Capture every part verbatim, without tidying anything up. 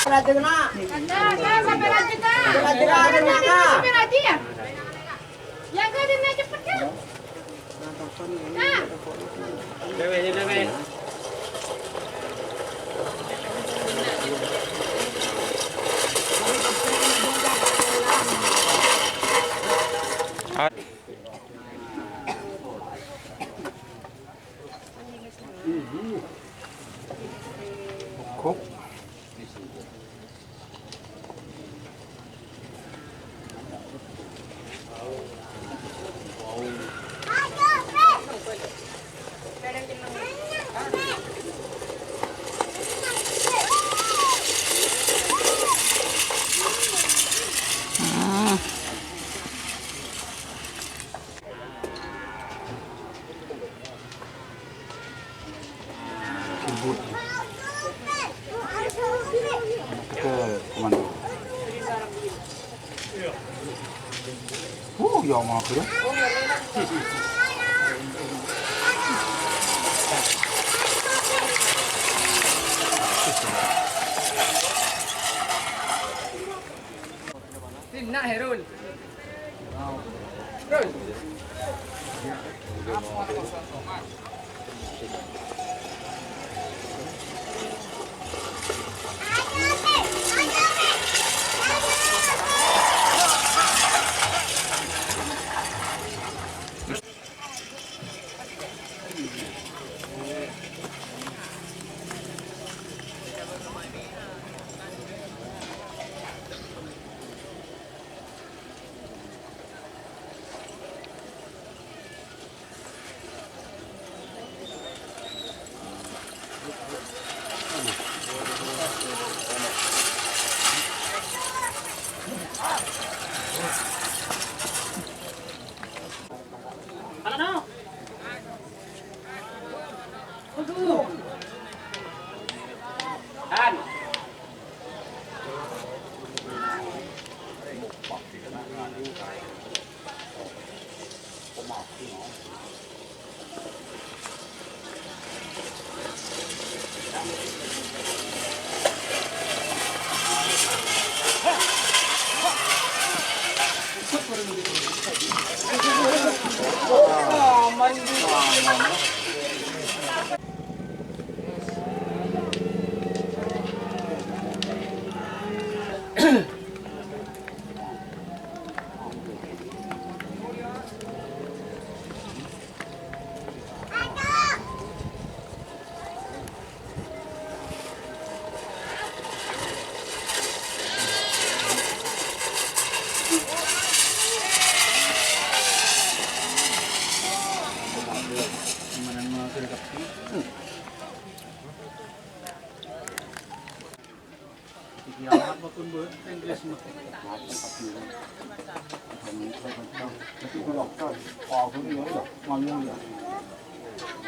Panas kenapa itu kan? Sampai lagi, Kak. Yang ada cepet, Kak. Jemput. Ke komando. Uh, ya Allah, ya. Sinna, Herul. Rul.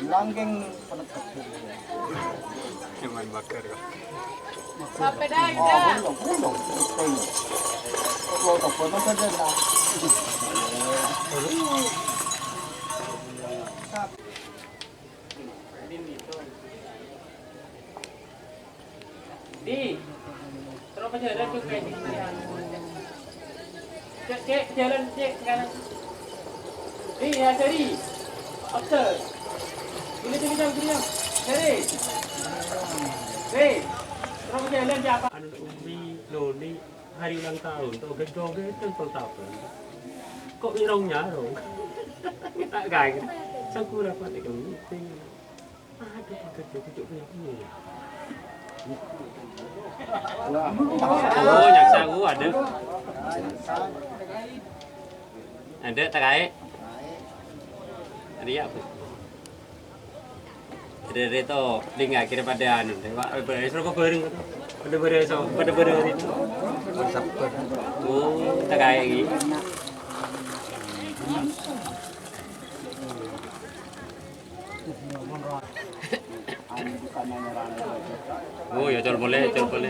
Langkeng penepet. Cuman bakar kok. Sampai dah, dah. Di, terro pajhâlân, Cuk, kaè. Cek, cek, pajhâlân, cek, sekarang. Di, ya, Seri. After. Sini, sini, jam, sini, jam. Seri. Seri. Terro pajhâlân, siapa? Anu, Umi, Noni, hari ulang tahun, toget-toget, tentang tahun. Kok irong-nyarong? Tak kaget. Sakura patik kemiting. Oh, nyaksa, oh, ada. Ada, tak kae. Ada ya, Bu. Ada, ada to, ding akhirnya pada anu, Pak, pada bareng to. Pada bareng to, pada bareng. Oh, tak kae iki. Oh, ya, col boleh, col boleh.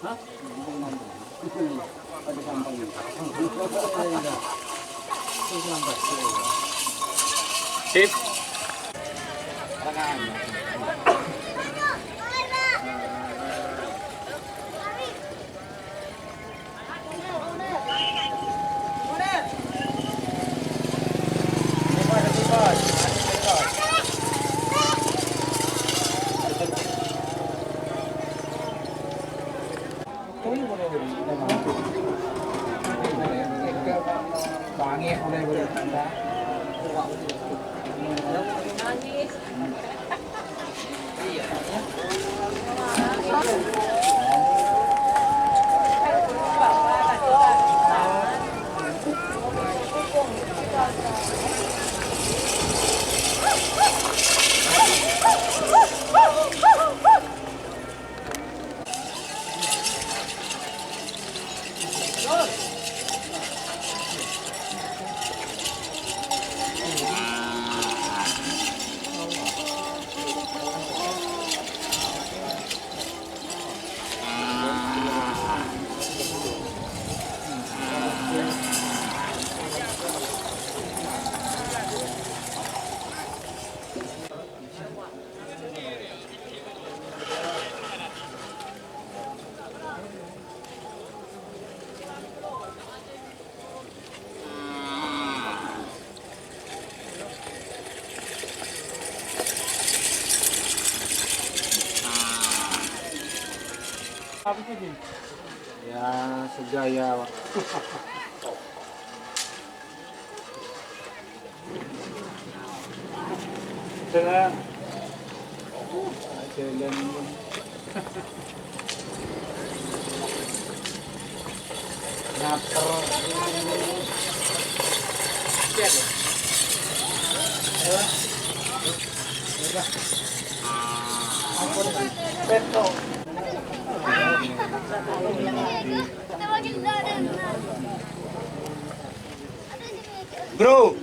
Hah? Sip. Apa sih, Din? Ya, segaya, Pak. Dengan jalan ngater. Ampun, Petro. Bro.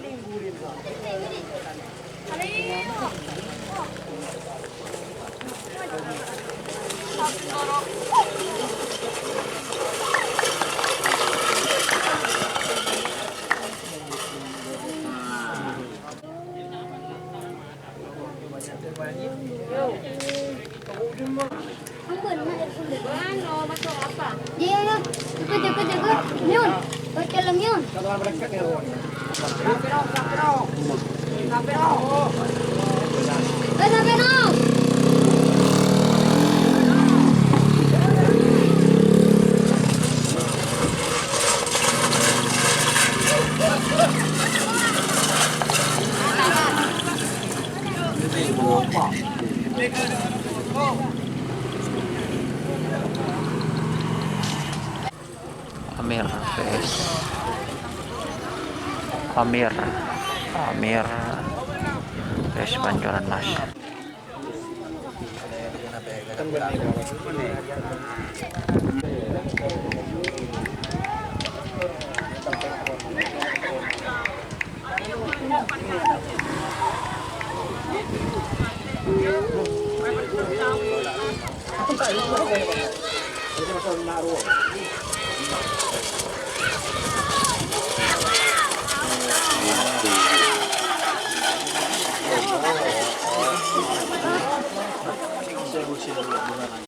Iya, iya. Jaga, jaga, jaga. Yun. Baca lem, Yun. Eh, sampai, no. Wes. Amir. Amir. Wes, pancoran, Mas.